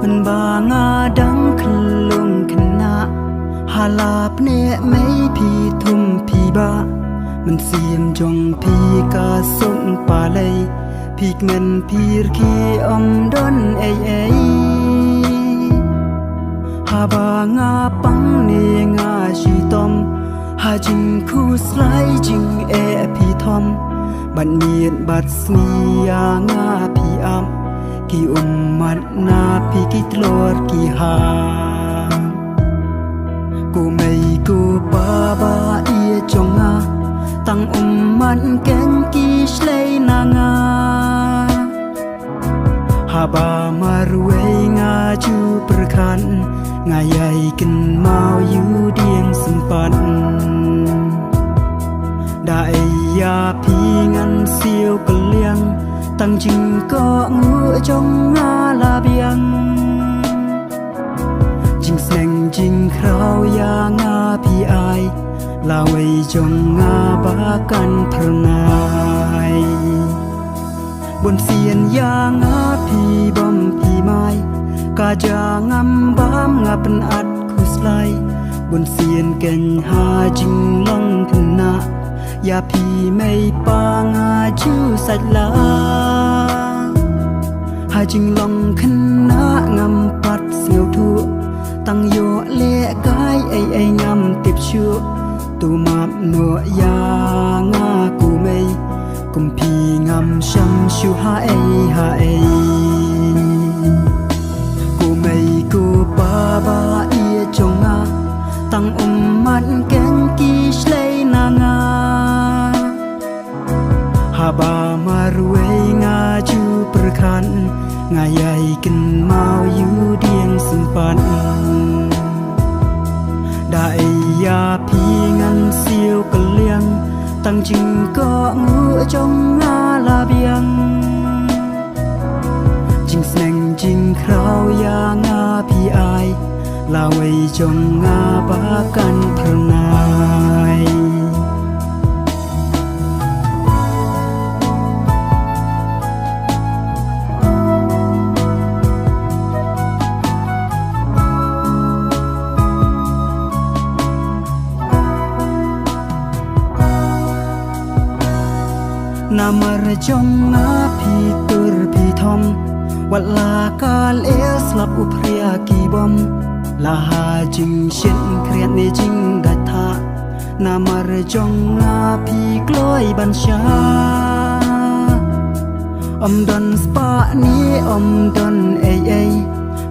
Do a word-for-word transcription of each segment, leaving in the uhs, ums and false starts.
Mynba nga dang khyllung khynnah, ha la pneh mei phi thum phi bah. Mynsiem jong phi ka suk palei, phi kmen phi rkhie ym don ei ei. Haba nga pang ne nga shitom, ha jingkhuslai jingeh phi thom. Bad miet bad sngi ïa nga phi ap, ki ummat na phi ki tlor ki hap. Ko mei ko pa ba ïeit jong nga, tang ummat keiñ ki shlei na nga. Haba marwei nga ju pyrkhat, nga ïai kynmaw ïu dieng sympat. Da ei ïa phi ngan siew kylliang, tang jingkohnguh jong nga la biang. Jingsneng jingkhraw ïa nga phi ai, lawei jong nga ba kan phyrnai. Bun sien ïa nga phi bam phi mai, ka ja ngam bam nga pynat khuslai. Bun sien keiñ ha jinglong khynnah, ïa phi mei pa nga ju sait la. Ha jinglong khynnah ngam pat sngewthuh, tang ïoh leh kai ei ei ngam tip shuh. To map noh ïa nga ko mei, kum phi ngam shym shu ha ei ha ei. Ko mei ko pa ba ïeit jong nga, tang ummat keiñ ki shlei na nga. Haba marwei nga ju pyrkhat, nga ïai kynmaw ïu dieng sympat. Da ei ïa phi ngan siew kylliang, tang jingkohnguh jong nga la biang. Jingsneng jingkhraw ïa nga phi ai, lawei jong nga ba kan phyrnai. Namar jong nga phi tur phi thom, wat la ka leh slap u phria ki bom. La ha jingshit khriat ne jingdait thah, namar jong nga phi kloi ban shah. Ym don spah ne ym don ei ei,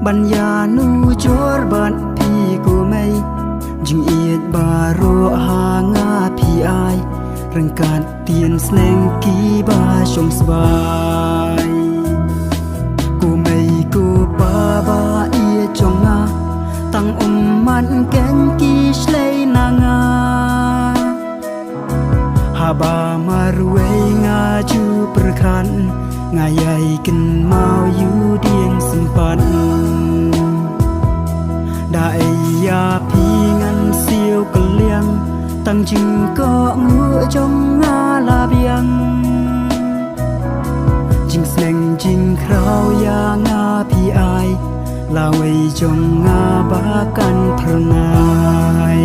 ban ïa nujor bad phi ko mei. Jingïeit baroh ha nga phi ai, ryngkat tien sneng ki ba shong sbai. Ko mei ko pa ba ïeit jong nga, tang ummat keiñ ki shlei na nga. Haba marwei nga ju pyrkhat, nga ïai kynmaw ïu dieng sympat. Da ei ïa phi ngan siew kylliang, tang jingkohnguh jong nga la biang. Jingsneng jingkhraw ïa nga phi ai, lawei jong nga ba kan phyrnai.